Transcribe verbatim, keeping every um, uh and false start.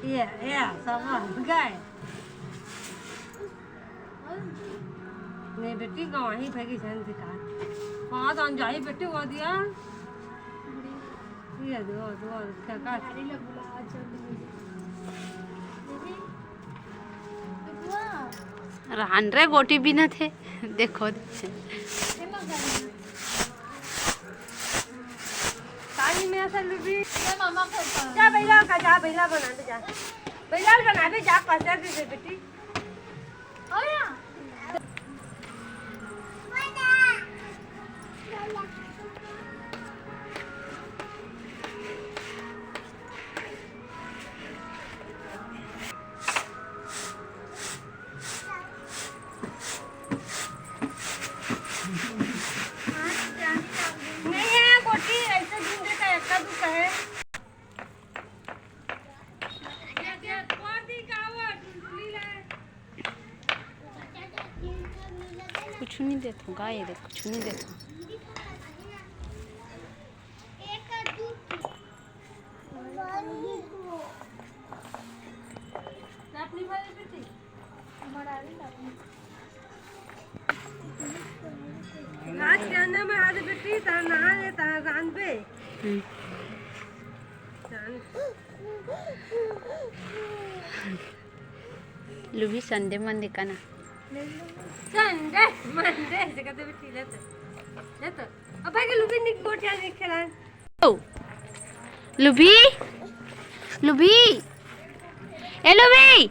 ये, ये, सब गए। नहीं बेटी, गवाही भगी झन दिखा। हाँ, तो हम जाही बेटी, वो दिया। ये दो, दो, क्या, क्या? रहन रे, गोटी बिनत हे। देखो, देखो। ताली में असल भी। ये मामा घर का। जा बैला का, जा बैला बना दे, जा। बैला बना दे, जा, पास दे दे बेटी। नहीं है गोटी, ऐसे ढूंढे का एक्का दुक्का है। कुछ नहीं देत हूँ, गाय देख, कुछ नहीं देत हूँ। आज के अंदर में आज बेटी, तार नहा ले, तार रांधबे। हम्म। जान। लुबी संडे मंडे का ना? संडे मंडे, ऐसे कहते बेटी, ले तो। ले तो। अब भाई के लुबी निक गोठिया निक खेला। ओ, लुबी, लुबी, ए लुबी,